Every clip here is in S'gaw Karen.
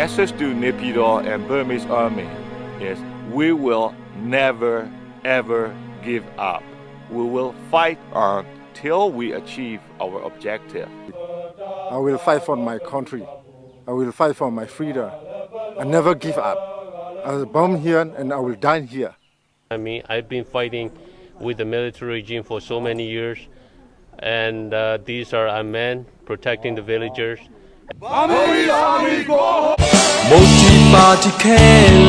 Message to Naypyidaw and Burmese Army is we will never ever give up. We will fight until we achieve our objective. I will fight for my country. I will fight for my freedom. I never give up. I was born here and I will die here. I mean, I've been fighting with the military regime for so many years, and uh, these are our men protecting the villagers. မိၢ်ထံပၢ်ထံခဲ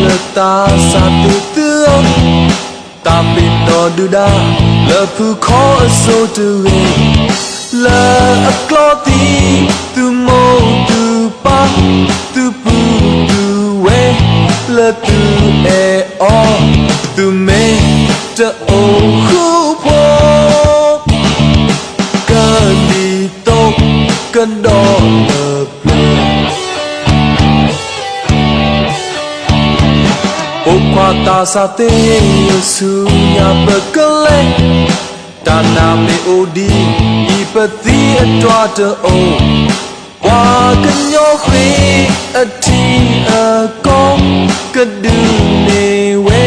လၢာ်သးစၢ်သုသုဧၢ, တၢ်ပ့ၤနီၣ်ဒုၣ်ဒါ လၢဖုခီအစိၤတဂ့ၤ, လၢအကျီသံ သုမိၢ်သုပၢ် သုပုၢ်သုဝဲၢ် လၢသုအဲၣ်အီၤ သုမ့ၢ်တအိၣ်ဃုာ်ဖိ ကလံၤသိးကဒီးလၢပျၢၤ ပိာ်ခွါသးစၢ်သ့ၣ်ဧၢ ဆူညါပကလဲၤ, တၢ်နါမ့ၢ်အိၣ်ဒံး အံၤပသံအတွၤတအိၣ်, ပှၤကညီဃ့အထံအကီၢ် ကဒုးန့ၢ်ဝဲ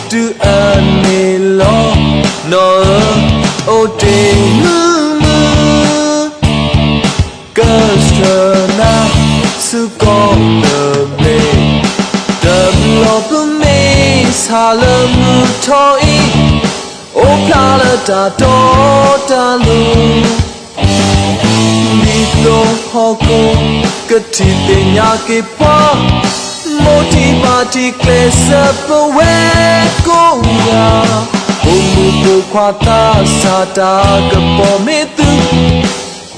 တုၤအန့ၣ်လီၤ နီၢ်ဧၢ အိၣ်တ့ၢ်မုာ်မုာ် ကဆှၢနၤဆူကီၢ်တဘ့ၣ်, တဘျီပမ့ၢ်ဆါလၢမုၢ်ထီၣ်အံၤ, အိၣ်ဖျါလၢတၢ်တီတၢ်လိၤ, ဒ်သိးဟီၣ်ခိၣ်ကထံၣ်သ့ၣ်ညါက့ၤပှၤ, မိၢ်ထံပၢ်ထံကျဲစၢးပဝဲကိးဂၤ, ပိာ်မုၣ်ပိာ်ခွါသးစၢ်တၢ်ကပီၤမ့ၢ်သု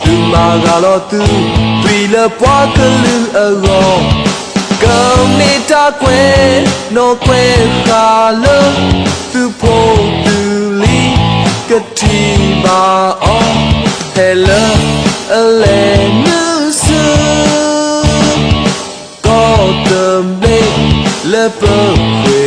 သုမၤဂၤလီၤသု သွံၣ်လၢပှၤကလုာ်အဂီၢ်, ကမ့ၢ်တၢ်ကွဲးနီၣ်ကွဲးဃာ်လၢ သုဖိသုလံၤ ကထံၣ်ဘၣ်အီၤ ဖဲလၢအလဲၤနုာ်ဆူ ကီၢ်တဘ့ၣ်လၢပဃ့